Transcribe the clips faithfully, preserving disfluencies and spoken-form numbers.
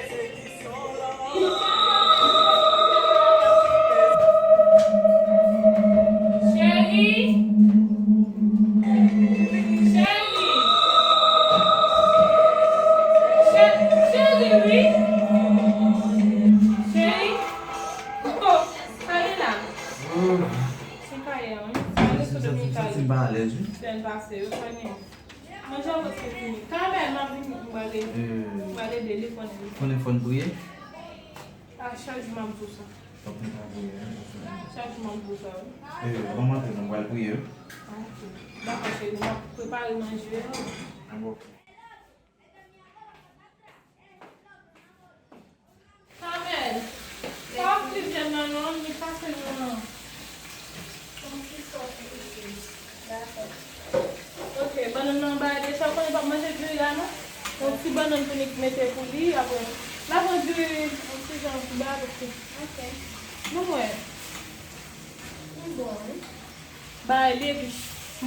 Cheri! Cheri! Chè-, cheri, wi! Cheri! Oh, sa gen la? Se kay an, wi. Sa gen sou Dominika, wi. Santi m pa alèz, wi. Semèn pase, yo, sa gen. Manje a prèske fini. Kamèl, m ap vini, m pral ede, m pral ede li konnen li. Konnen fò n priye? A, chak jou m ap di w sa. Fòk nou pa priye, hein, pou fè. Chak jou m ap di w sa, wi. Eh, ban m antre non, m pral priye, wi. Ah, ok. Dakò, cheri, m ap prepare manje a, wi. Ah, bon. Kamèl, pa ap li vyen nan non, li pase nan. Ok, bannann nan ba deja konnen p ap manje diri a non. Yon ti bannann pou li mete pou li, apre l ap pran diri, yon ti jan pou ba, paske. Ok. Nou wè. Li bon, wi. Ba li, epi m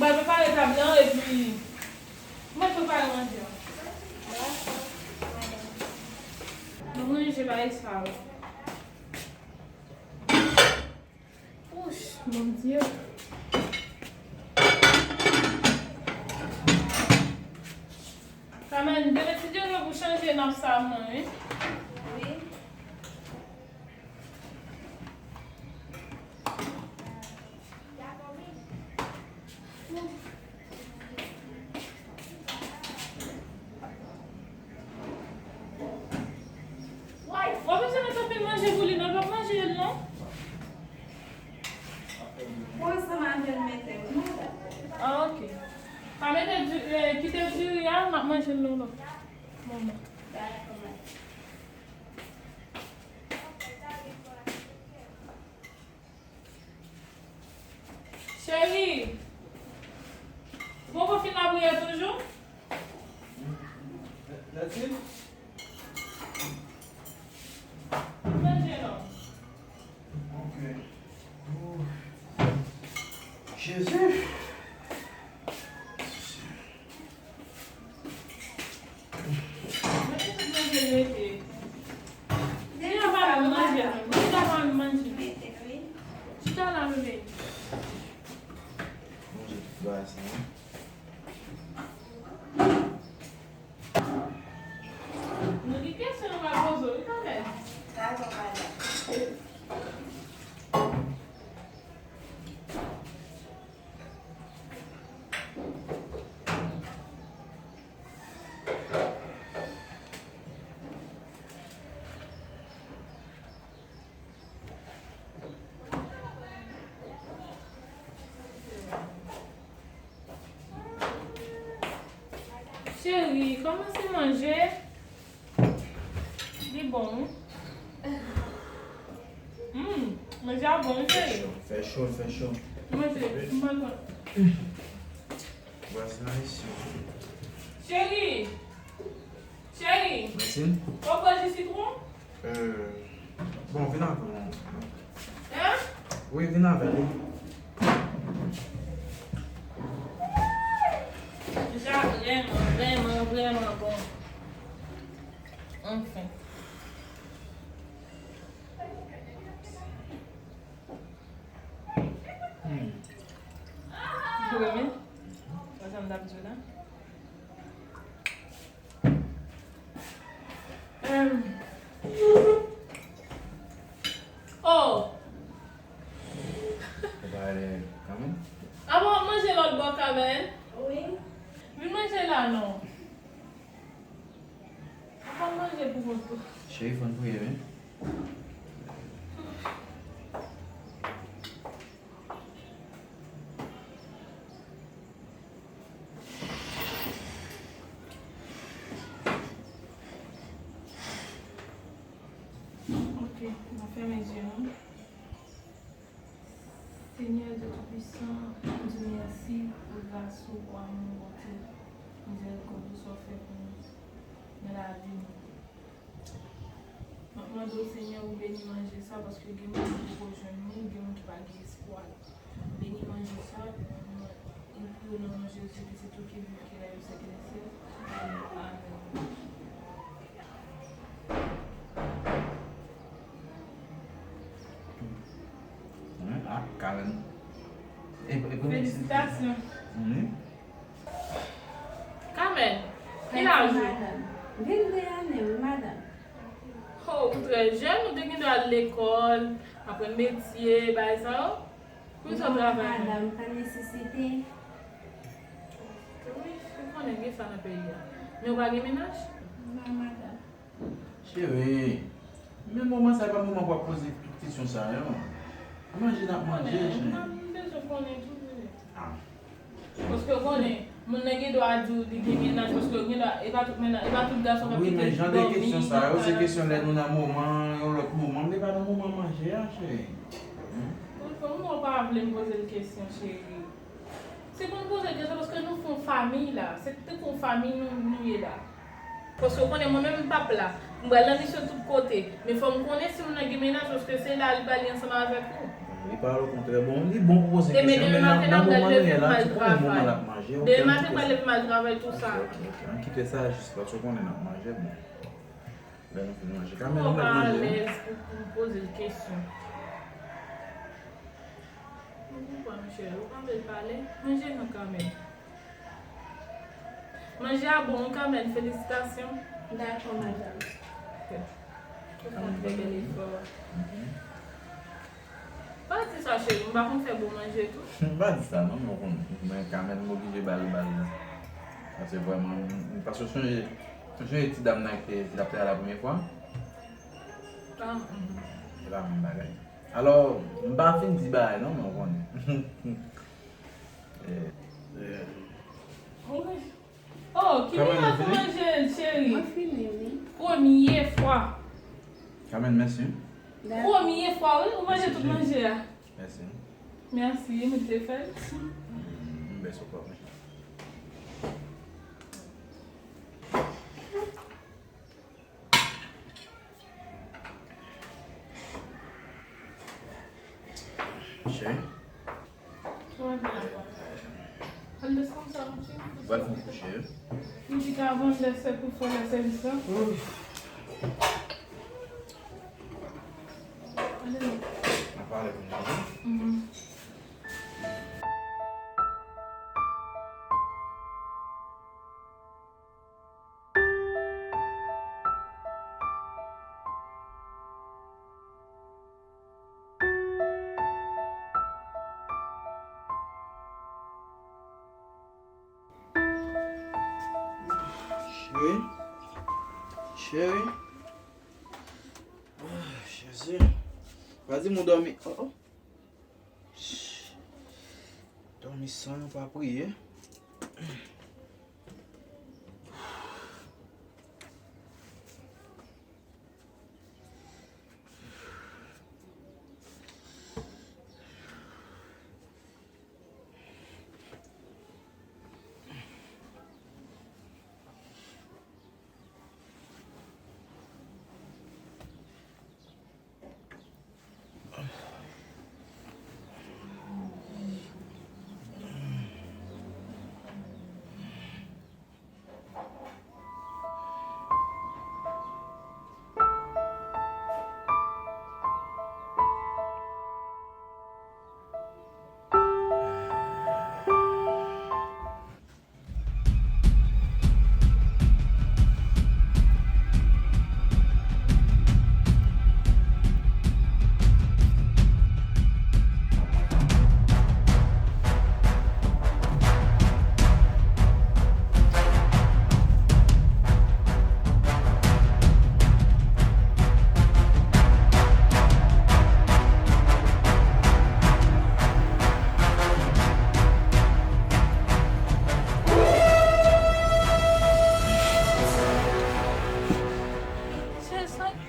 pral prepare tab lan, epi mwen prepare manje an. Dakò, madanm. Mwen manje pa esklav. Wouch, Bondye. Kamèl, demen ti diri pou chanje nan sa mwen, wi. Wi. W ap bezwen mete anpil manje pou li, non, l p ap manje l, non. Mwen sanm avè l mete, wi. Ah, ok. Pa mete di-, eh, kite diri a, m ap manje l nan lòt moman. Dakò, madanm. Cheri, ou poko fin lapriyè toujou? That's it? Manje non. Ok. Oh. Jezi. Mwen te tout manje l rete. Deja pa menm manje, non. Deja pa menm manje. Chita la, bebe. Manje tout bagay sa, non? Nou gen kesyon nou pral poze w, wi, kanmenm. Dakò, madanm. Cheri, kòmanse manje. Li bon, wi. Hmm, manje a bon, wi, cheri. Fè cho, fè cho, fè cho. Manje, m pral pran. Vwazin ayisyen. Cheri! Cheri! Matil? W ap pran ji sitwon? Euh, bon, vin avè m. Hein? Wi, vin avè m. Ji a vrèman, vrèman, vrèman bon. Anfen. Hmm. Ou renmen? Wè sa m t ap di w la? Em. Oh! Ou pa ale kanmenm? Apa w ap manje lòt bò, Kamèl? Wi. Vin manje la non. Apa w ap manje pou kont ou? Cheri, fò n priye, wi. Ok, n a fèmen je nou. Senyè Dye Toupisan, nou di w mèsi pou gras ou, pou amou ou, bonte mizèrikòd ou, sa w fè pou nou nan lavi nou. M ap mande w, Senyè, ou beni manje sa, paske gen moun ki poko jwenn li, gen moun ki pa gen espwa. Beni manje sa, e priye w nan non Jezi, pitit ou ki viv, ki règne pou syèk dè syèk. Amèn. Felisitasyon. Wi. Kamèn, ki laj ou? Madanm. Vennde ane, wi, madanm. Oh, ou trè jèn, ou te gen dwa al lekòl, aprann metye, bagay sa yo. Pou sa w travay menm? Madanm, pa nesesite. Wi, ou konnen gen sa nan peyi a. Men ou pa gen mennaj? Non, madanm. Cheri, men moman sa e pa moman pou ap poze tout kesyon sa yo. Manje n ap manje, cheri. M bezwen konnen tou, wi. Ah. Paske w konnen, moun nan gen dwa di w li gen mennaj, paske gen dwa, e pa tout mennaj, e pa tout gason k ap kite dòmi nan kay. Wi, men jan de kesyon sa yo, se kesyon lè nou nan moman, yon lòt moman, men pa nan moman manje a, cheri. Hmm? Bon, fò m wè w pa vle m poze l kesyon, cheri. Se pou n poze l kesyon, paske nou fè yon fanmi la. Se tankou yon fanmi nou, nou ye la. Paske w konnen mwen menm m p ap la. M pral nan misyon tout kote. Men fò m konnen si moun nan gen mennaj, paske se la li pral ye ansanm avèk ou. Li pale okontrè. Bon, li bon pou poze kesyon, men nan, nan moman nou ye la, ou konnen moman l ap manje, ok, ann kite sa. Demen maten, m pral leve m al travay tou sa. Ok, ok, ok. Ann kite sa jis, paske w konnen n ap manje, bon. Lè nou fin manje. Kamèn, nou mèt manje, wi. Mwen pa alèz pou, pou m poze l kesyon. Mwen konprann, cheri. Ou pa vle l pale? Manje non, Kamèn. Manje a bon, wi, Kamèn. Felisitasyon. Dakò, madanm. Ok. Ou fè yon trè bèl efò. Mhm. Pa di sa, cheri, m pa konn fè bon manje tou. M pa di sa, non, men w konn, men kanmenm m oblije ba l, ba l. Paske vrèman, m, m, paske w sonje, w sonje ti dam nan ki te, ki t ap travay la premye fwa? Ah, mm. Se pa menm bagay. Alò, m pa fin di bagay, non, men w konnen. Eh, eh. Wi. Oh, ki miyòt ou manje l, cheri? Mwen fini, wi. Premye fwa. Kamèn, mèsi. Premye fwa, wi, ou manje tout manje a. Mèsi. Mèsi, mwen te fè l. Mm, mm, bèl sou kòb, wi. Cheri. Al desann sa, monchè. Ou pral fè yon kouche, wi. M di ka vann lè sèk pou fè lè sèvis la. Ouf. Ale non. N a pale pou nou, wi. Mhm. Cheri. Cheri. Ah, Jezi. Pa di m ou dòmi. Oh, oh. Dòmi san pa priye.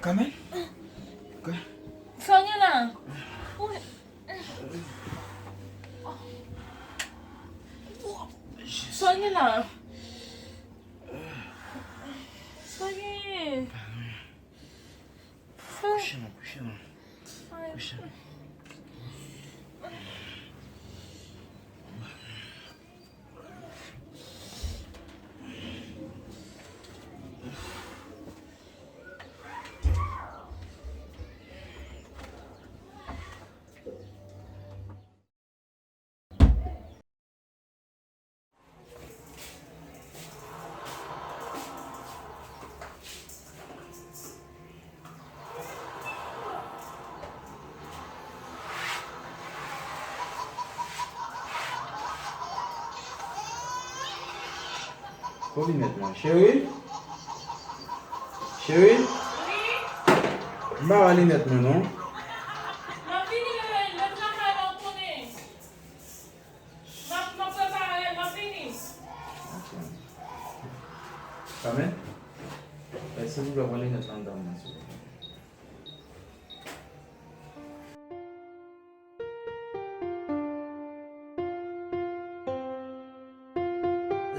Kamèn? Sa gen la? Sa gen la? Sa gen? Kouche non, kouche non. Kouche non. Kot linèt mwen? Cheri? Cheri? Wi? M pa wè linèt mwen, non. M ap vini, bebe, lè m nan kay la, w konnen. M ap, m ap prepare, m ap vini. Ok. Carmen? Eh, silvouplè, pran linèt lan anndan mwen, silvouplè.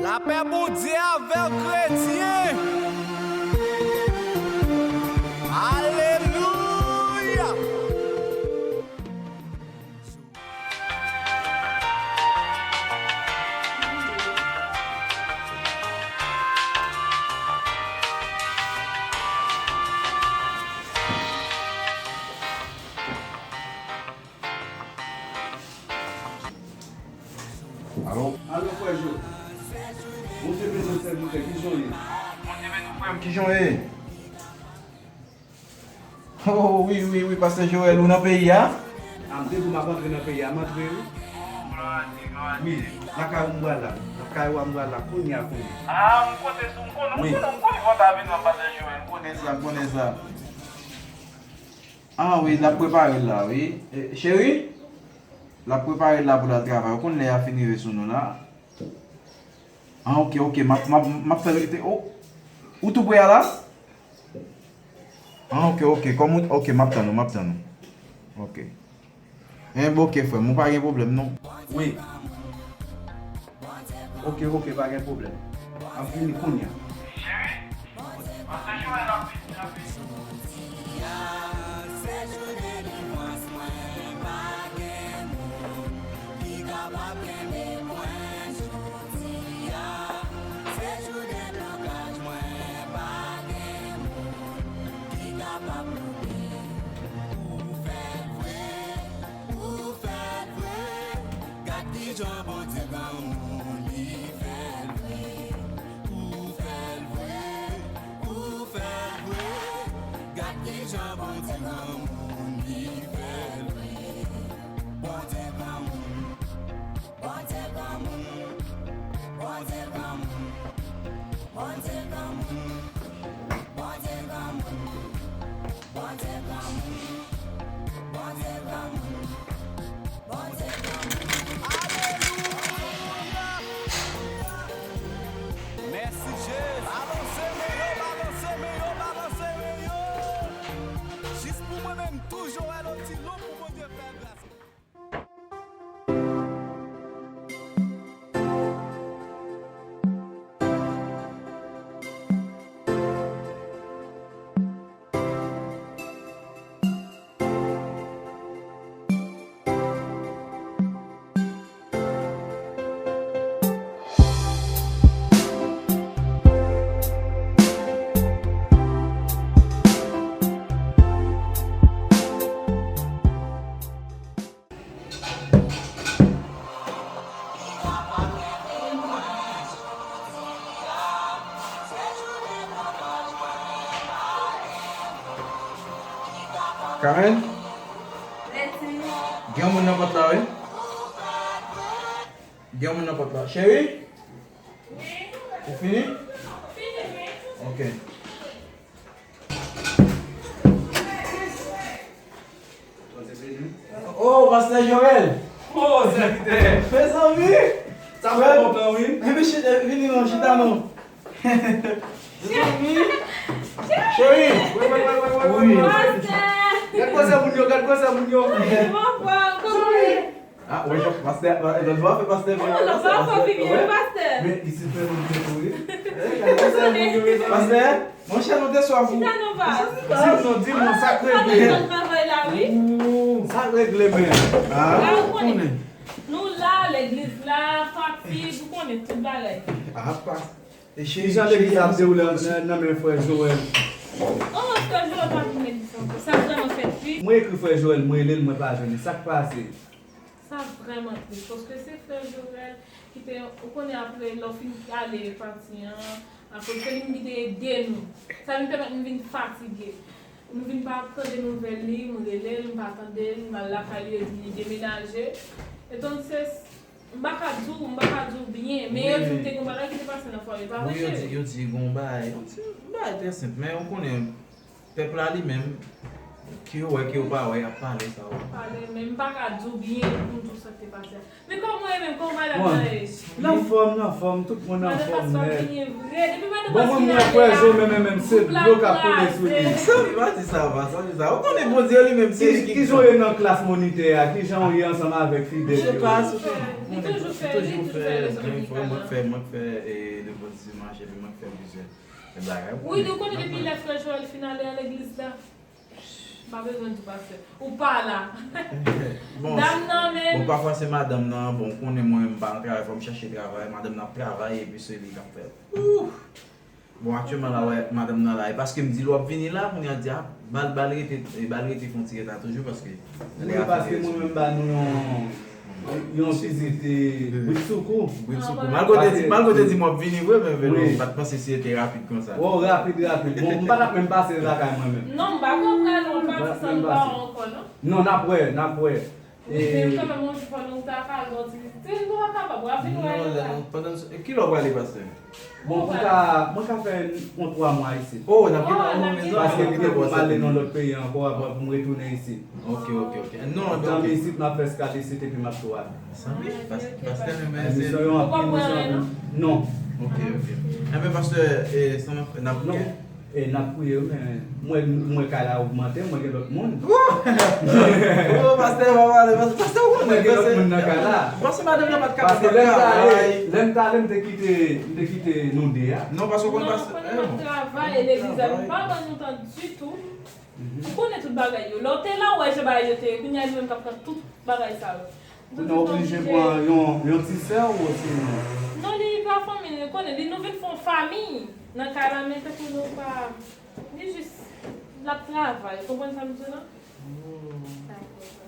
Lapè Bondye avè w, kretyen. Alelouya. Alo? Alo, frè Jo. Bondye beni w, sèvitè. Kijan w ye? Bondye beni w, frè m. Kijan w ye? Oh, wi, wi, wi, pastè Joel, ou nan peyi a? A, m te di w m ap antre nan peyi a, m antre, wi. Oh, glwa a Dye, glwa a Dye. Wi, lakay ou m pral la. Lakay ou a m pral la, kounye a, kounye a. A, m konte sou, m konnen, m konnen, m konnen fò w ta vin wè m, pastè Joel, m konnen sa, m konnen sa. A, wi, l ap prepare l la, wi. E, cheri? L ap prepare l la pou l al travay. Ou konn lè y a fin rive sou nou la. A, ok, ok, m ap, m ap, m ap fè l rete. Oh, ou tou pre a la? A, ok, ok, kòm ou, ok, m ap tann ou, m ap tann ou. Ok. Enben, ok, frè m, ou pa gen pwoblèm, non. Wi. Ok, ok, pa gen pwoblèm. M ap vini kounye a. Cheri, pastè Joel ap vini, ap vini. Ou fè l vre, ou fè l vre, gad kijan Bondye granmoun, li fè l vre. Ou fè l vre, ou fè l vre, gad kijan Bondye granmoun, li fè l vre. Bondye granmoun, Bondye granmoun, Bondye granmoun, Bondye granmoun. Bondye granmoun, Bondye granmoun, Bondye granmoun, Bondye granmoun. Alelouya! Mèsi, Jezi. Balanse men yo, balanse men yo, balanse men yo. Jis pou mwen menm, tou Joel Otilo, pou Bondye fè gras. Karen? Gen moun nan pòt la, wi. Gen moun nan pòt la. Cheri? Wi. Ou fini? Fini, wi. Ok. Oh, pastè Joel! Oh, sèvitè! Mezanmi! Sa fè lontan, wi. Enben, chita, vini non, chita non. Mezanmi! Cheri! Wi, wi, wi, wi, wi. Wi. Pastè! Gad gwosè moun yo, gad gwosè moun yo. Wi, bonbon, kòman w ye? A, wè, jan pastè, lòt bò a fè pastè vre. Oh, lòt bò a fè vini, wi, pastè. Men isit fè nou byen tou, wi. Pastè, monchè, nou te swaf ou. Chita non, pa. Di m non, di m non, sa k regle? Travay la, wi. Sa k regle, men. A, ou konnen. Nou la, legliz la, fatig, ou konnen tout bagay. A, pa. Kijan legliz la ap dewoule nan, nan men frè Joel? Oh, frè Joel pa vin legliz ankò. Sa vrèman fè trip. Mwen ekri frè Joel, mwen rele l, mwen pa jwenn li. Sa k pase? Sa vrèman tris, paske se frè Joel ki te, ou konnen, apre lè w fin ale pati an, apre se li menm ki te ede nou. Sa vin pèmèt nou vin fatige. Nou vin pa tande nouvèl li, m rele l, m pa tande l, m al lakay li, yo di li demenaje. Entonces, M pa ka di w, m pa ka di w byen, men yo di m te gen yon bagay ki te pase nan fwaye, pa vre, cheri? Wi, yo di, yo di gen yon bagay, yo di yon bagay trè senp, men ou konnen, pèp la li menm, ke yo wè, ke yo pa wè, y ap pale sa yo. Pale, men m pa ka di w byen pou m di w sa k te pase a. Men kòman w ye menm, kòman w ale nan Ayiti? Nan fòm, nan fòm, tout moun anfòm nèt. Madan Pascal vini vre. Depi madan Pascal vini ale a, gwoup la kraze. Sa, pa di sa, pa, sa, pa di sa. Ou konnen Bondye li menm, se li ki... Ki jan w ye nan klas monitè a? Ki jan w ye ansanm avèk fidèl yo? Li toujou fè, li toujou fè leson. Mwen k fè, mwen k fè, e, depi dimanch, epi mwen k fè plizyè bagay. Wi, nou konnen depi lè frè Joel fin ale nan legliz la. M pa bezwen di pastè. Ou pa la. Dam nan menm. Bon, pafwa se madanm nan, bon, ou konnen mwen, m pa nan travay, fò m chèche travay, madanm nan ap travay, epi se li k ap fè. Ouh! Bon, aktyèlman la, wè, madanm nan la, e paske m di l w ap vini la, kounye a di, a, ba l, ba l rete, ba l rete fè yon ti reta toujou, paske... Wi, paske mwen menm ba nou yon, yon vizit, e, brit sou kou. Brit sou kou. Malgre w te di, malgre w te di m w ap vini vre, men vre, m pa t panse si se te rapid konsa. O, rapid, rapid. Bon, m pa t ap menm pase lakay mwen menm. Non, m pa konprann, ou pati san nou pa wè ankò, non? Non, n ap wè, n ap wè. Men kanmenm, yon jou fò nou ta ka al bò ti vizit. Wi, nou pa kapab, w ap vin wè nou la. Pandan, e, kilè w prale, pastè? Bon, pou ta, mwen ka fè yon twa mwa isit. O, n ap kite yon mezon, paske m te pou m ale nan lòt peyi ankò, apre pou m retounen isit. Ok, ok, ok. Non, zanmi isit, m ap fè eskal isit, epi m ap tou ale. Zanmi, pastè, men misyon yo anpil, misyon yo anpil. Non. Ok, ok. Enben, pastè, e, sa n ap fè, n ap... E, n ap priye, wi, men mwen, mwen kay la ogmante, mwen gen lòt moun. O, pastè, pa pale, pastè, ou konnen, mwen gen lòt moun nan kay la. Paske madanm nan pa t kapab travay. Paske lè m t ale, lè m t ale, m te kite, m te kite nou de a. Non, paske ou konn pastè, mwen travay, e legliz la, nou pa ban nou tan ditou. Ou konnen tout bagay yo. Lè w te la, ou wè jan bagay yo te ye. Kounye a, li menm k ap pran tout bagay sa yo. Kounye a, w oblije pran yon, yon ti sè w osinon. Non, li pa fanmi, li konnen. Li, nou vin fè yon fanmi nan kay la, men tankou nou pa, li jis, l ap travay. Ou konprann sa m di w la? Sa k fè sa.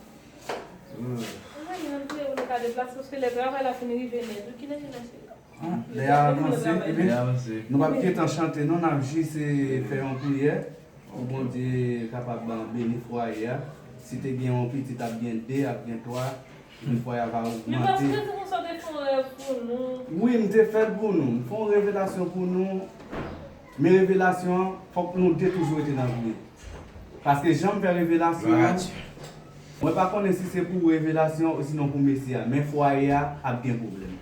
Ou wè, nou menm, nou ka deplase, paske lè travay la fin rive nèt, wi, kilè nou achte? Lè a avanse, ebyen, nou p ap gentan chante, non, n ap jis, e, fè yon priyè pou Bondye kapab, e, beni fwaye a. Si te gen yon pitit, ap gen de, ap gen twa, epi fwaye a va ogmante. Men pastè, se konsa w te fè yon rèv pou nou. Wi, m te fè l pou nou. M fè yon revelasyon pou nou. Men revelasyon an, fòk nou de toujou rete nan priye. Paske jan m fè revelasyon an, mwen pa konnen si se pou revelasyon osinon pou mesye a, men fwaye a ap gen pwoblèm.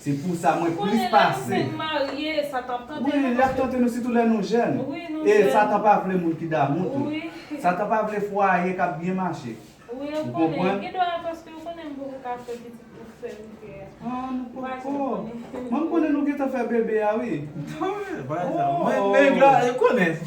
Se pou sa mwen plis pase. Konnen lè nou fin marye, Satan tante nou. Wi, l ap tante nou, sitou lè nou jèn. E Satan pa vle moun ki damou tou. Satan pa vle fwaye k ap byen mache. Wi, ou konnen. Ou konprann? Gen dwa, paske ou konnen m poko ka fè pitit pou fè rivyè a. Ah, nou poko. Mwen, m konnen nou gentan fè bebe a, wi. Mwen, men, glwa, ou konnen.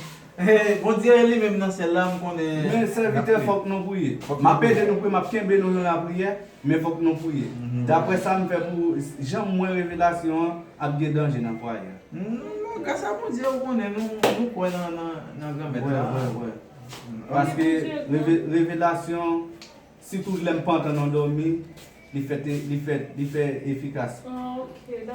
Bondye li menm nan syèl la, m konnen. Men sèvitè, fòk nou priye. M ap ede nou priye, m ap kenbe nou nan lapriyè, men fòk nou priye. Daprè sa m fè pou, jan m wè revelasyon an, ap gen danje nan fwaye a. Non, gras a Bondye, ou konnen, nou, nou kwè nan, nan, nan Granmèt la. Paske reve-, revelasyon, sitou lè m pantan nan dòmi, li fè te-, li fè, li fè efikas.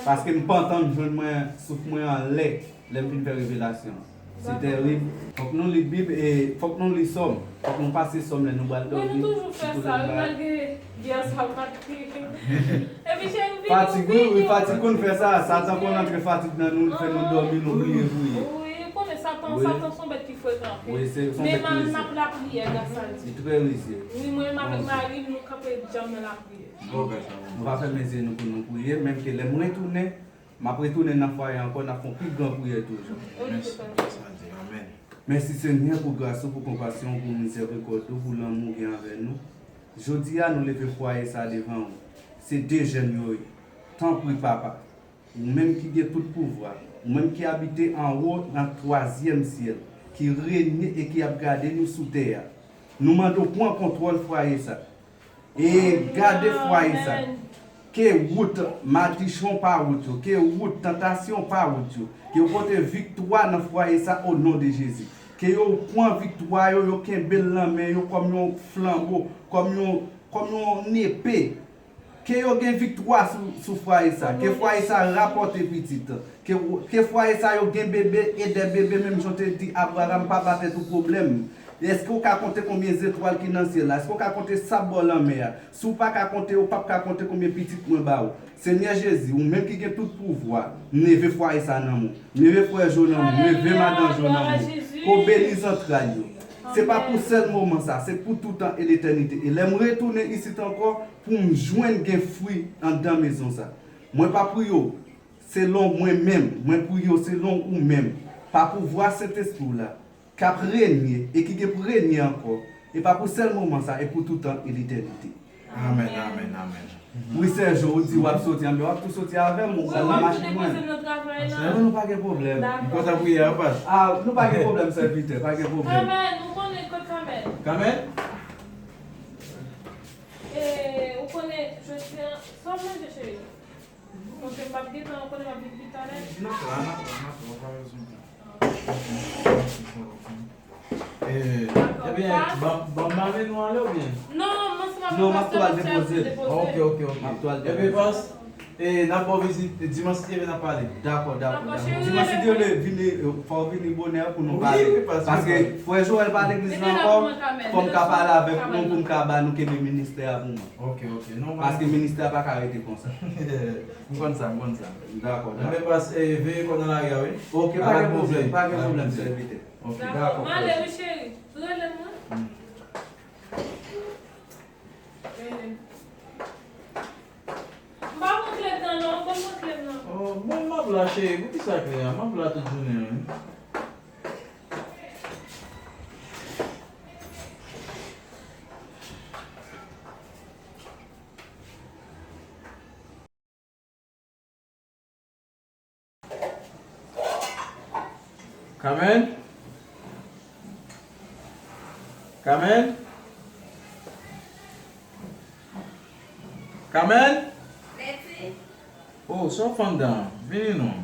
Paske m pantan, m jwenn mwen, souf mwen anlè, lè m fin fè revelasyon. Se tèrib. Fòk nou li Bib e fòk nou li Sòm. Fòk nou pase Sòm lè nou pral dòmi. Wi, nou toujou fè sa, wi, malgre yè sa m pa t ri. Epi cheri, m vini, fatig, wi, wi, fatig konn fè sa. Satan konn antre fatig nan nou, li fè nou dòmi, nou bliye priye. Wi, ou konnen Satan, Satan se yon bèt ki frekan anpil. Wi, se, se yon bèt ki rizye. Men n ap lapriyè, gras a Dye. Li trè rizye. Wi, mwen menm avèk mari m, nou kanpe djanm nan lapriyè. Nou va fèmen zye nou pou nou priye, menm ke lè m retounen, m ap retounen nan fwaye ankò, n ap fè yon pi gran priyè toujou. Mèsi, mèsi a Dye. Amèn. Mèsi, Senyè, pou gras ou, pou konpasyon ou, pou mizèrikòd ou, pou lanmou ou gen anvè nou. Jodi a, nou leve fwaye sa a devan ou. Se de jèn yo ye. Tanpri, Papa, ou menm ki gen tout pouvwa, ou menm ki abite anwo nan twazyèm syèl, ki renye e ki ap gade nou sou tè a, nou mande w pran kontwòl fwaye sa. E gade fwaye sa. Ke wout madichon pa wout yo, ke wout tantasyon pa wout yo. Ke yo pote viktwa nan fwaye sa, o non de Jezi. Ke yo pran viktwa yo, yo kenbe l nan men yo kòm yon flanbo, kòm yon, kòm yon nepe. Ke yo gen viktwa sou, sou fwaye sa. Ke fwaye sa rapòte pitit. Ke, ke fwaye sa yo gen bebe, e de bebe, menm jan w te di Abraram, pa ba tèt ou pwoblèm. Èske w ka konte konbyen zetwal ki nan syèl la? Èske w ka konte sab bò lanmè a? Si w pa ka konte, ou p ap ka konte konbyen pitit mwen ba ou. Senyè Jezi, ou menm ki gen tout pouvwa, m leve fwaye sa nan men w. M leve frè Jo nan men w. M leve madan Jo nan men w. Ke w beni zantray yo. Se pa pou sèl moman sa, se pou toutan e letènite. E lè m retounen isit ankò, pou m jwenn gen fwi anndan mezon sa. Mwen pa priye w selon mwen menm, mwen priye w selon ou menm, pa pouvwa Sentespri w la, k ap renye e ki gen pou renye ankò, e pa pou sèl moman sa, e pou toutan e letènite. Amèn, amèn, amèn. Wi, Sè Jo, ou di w ap soti anben, w ap tou soti avè m, ou pral nan machin mwen. Amèn, nou pa gen pwoblèm. M kontan pou yè a, pas. Ah, nou pa gen pwoblèm, sèvitè, pa gen pwoblèm. Kamèn, ou konnen kot Kamèn? Kamèn? E, ou konnen, jodi a, sa w manje, cheri? Paske m p ap gen tan, ou konnen m ap vin pi talè. N ap la, n ap la, n ap la, ou pa bezwen pè. Eh, ebyen, ban, ban m ale, nou ale oubyen? Non, m ansanm avèk pastè, pastè ap vin depoze. Ok, ok, ok. Ebyen, pas, eh, n ap ba w vizit dimanch, si Dye vle, n ap pale. Dakò, dakò, dakò. Dimanch, si Dye vle, vini, eh, fò w vini bonè pou nou pale. Wi, wi, pas, pas. Paske frè Joel pa legliz la ankò, fò m ka pale avèk nou pou m ka ba nou kenbe ministè a pou mwen. Ok, ok. Non, paske ministè a pa ka rete konsa. M konn sa, m konn sa. Dakò, dakò. Enben, pas, eh, veye kò nan lari a, wi. Ok, pa gen pwoblèm, pa gen pwoblèm, sèvitè. Ok. Dakò, dakò, m ale, wi, cheri. Rele m, wi. Hmm. Eh, m pa pran klè m nan, non, ban m pran klè m nan. Oh, mwen m ap la, cheri. Poukisa klè a? M ap la tout jounen, wi. Kamèn? Kamèn? Kamèn? Leti. Oh, sa w fè anndan an? Vini non.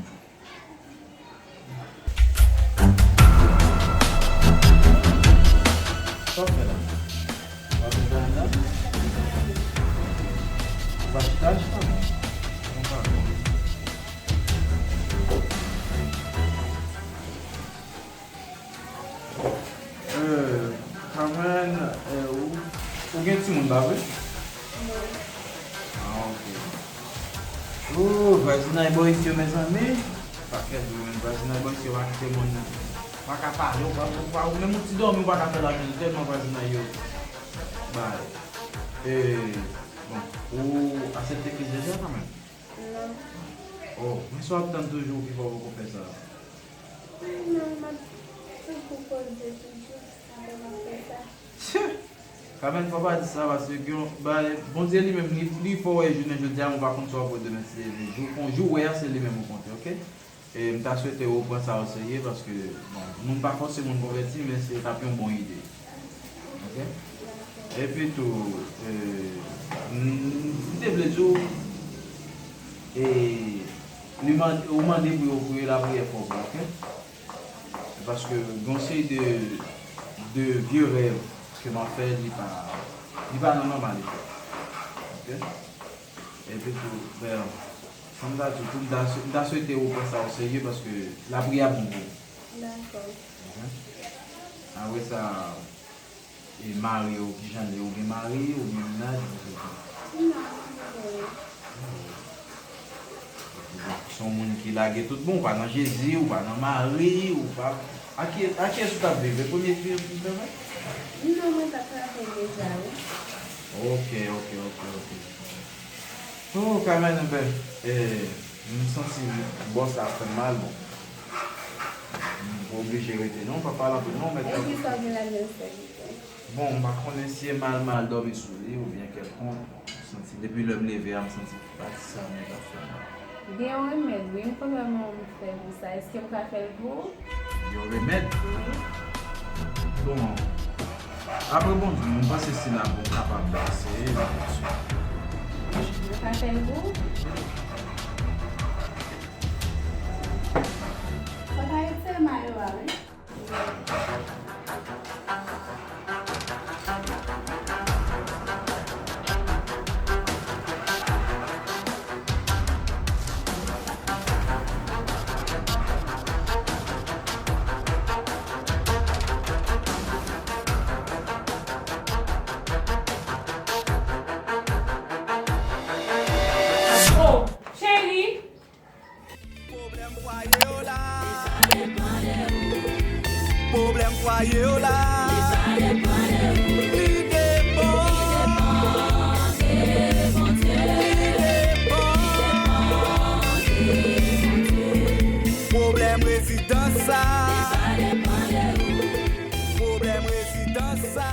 Sa w fè la? W ap vin bay anndan? Ou pa chita, chita non. Ou pa bon. Euh, Kamèn, euh, ou, ou gen timoun, pa vre? Non. Ah, ok. Oh, vwazinay bò isit yo, mezanmi. Pakèt moun, vwazinay bò isit yo pa kite moun pa ka pale, ou pa, ou pa, ou menm yon ti dòmi ou pa ka fè ladan, tèlman vwazinay yo bay. E, bon, ou aksepte Kris deja, Kamèn? Non. Oh, men sa w ap tann toujou ki fè w poko fè sa? Non, m ap toujou poze toujou, apre m ap fè sa. Kamèn, fò w pa di sa, paske gen yon bagay, Bondye li menm, li, li fè w wè jounen jodi a, men w pa konn sa w ap wè demen si Dye vle. Jou, fè yon jou w wè a, se li menm ou konte, ok? E m ta swete ou pran sa o serye, paske, bon, moun pa fòse moun konvèti, men se t ap yon bon ide. Ok? Epi tou, e, m, m te vle di w, e, li mande, ou mande pou yo priye lapriyè fò pou, ok? Paske gen yon seri de, de vye rèv ke m ap fè, li pa, li pa nan nòmalite. Ok? Epi tou, ben, sa m ta di w tou, m ta, m ta swete ou pran sa o serye paske lapriyè ap bon pou ou. Dakò. Ok? Apre sa, e mari w, kijan l ye? Ou gen mari, ou gen mennaj, ou gen... Non, m gen. Se yon moun ki lage tout bon, ou pa nan Jezi, ou pa nan mari, ou pa... A ki, a kiyès ou t ap viv? E premye fi w te fè? Non, mwen t ap travay deja, wi. Ok, ok, ok, ok. Oh, Kamèn, enben, eh, m santi bò sa ap fè m mal, bon. M oblije rete, non, pa pale anpil, non, mèt. E kisa w gen ladan, sèvitè? Bon, m pa konnen si e mal, mal dòmi sou li oubyen kèlkonk, bon, m santi depi lè m leve a, m santi pati sa nèt ap fè mal. Gen yon remèd, wi, m konn wè manman m fè pou sa. Èske m ka fè l pou ou? Yon remèd? Wi. Bon, apre Bondye, m panse si l ap bon, m kapab eseye l. Ou ka fè l pou ou? Fò ta retire mayo a, wi. Netwaye w la. Li depann. Li depann. Pwoblèm rezidans sa. Pwoblèm rezidans sa.